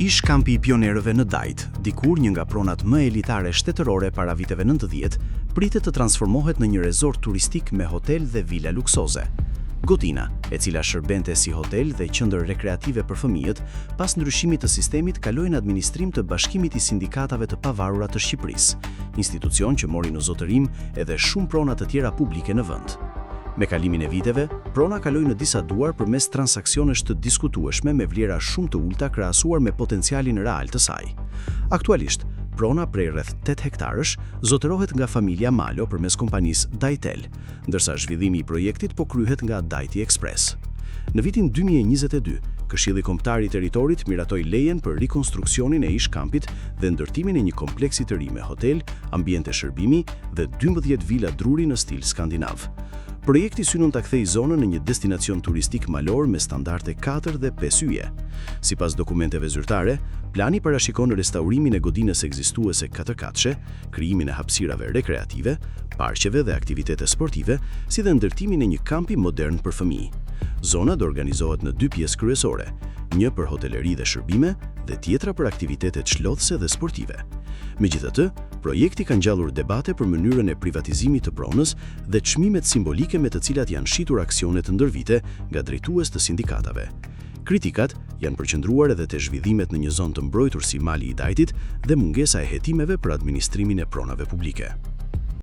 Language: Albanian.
Ish-kampi i pionerëve në Dajt, dikur një nga pronat më elitare shtetërore para viteve 90, pritet të transformohet në një resort turistik me hotel dhe vila luksoze. Godina, e cila shërbente si hotel dhe qendër rekreative për fëmijët, pas ndryshimit të sistemit kaloi në administrim të Bashkimit i Sindikatave të Pavarura të Shqipërisë, institucion që mori në zotërim edhe shumë prona të tjera publike në vend. Me kalimin e viteve, prona kaloi në disa duar përmes transaksionesh të diskutueshme me vlera shumë të ulëta krahasuar me potencialin real të saj. Aktualisht, prona prej rreth 8 hektarësh zotërohet nga familja Malo përmes kompanisë Dajtel, ndërsa zhvillimi i projektit po kryhet nga Dajti Express. Në vitin 2022, Këshilli Kombëtar i Territorit miratoi lejen për rikonstruksionin e ish-kampit dhe ndërtimin e një kompleksi të ri me hotel, ambiente shërbimi dhe 12 vila druri në stil skandinav. Projekti synon ta kthejë zonën në një destinacion turistik malor me standarde 4 dhe 5 yje. Sipas dokumenteve zyrtare, plani parashikon restaurimin e godinës ekzistuese katërkatëshe, krijimin e hapësirave rekreative, parqeve dhe aktivitete sportive, si dhe ndërtimin e një kampi modern për fëmijë. Zona do organizohet në dy pjesë kryesore, një për hoteleri dhe shërbime dhe tjetra për aktivitete çlodhëse dhe sportive. Megjithatë, projekti ka ngjallur debate për mënyrën e privatizimit të pronës dhe çmimet simbolike me të cilat janë shitur aksionet ndër vite nga drejtues të sindikatave. Kritikat janë përqendruar edhe te zhvillimet në një zonë të mbrojtur si Mali i Dajtit dhe mungesa e hetimeve për administrimin e pronave publike.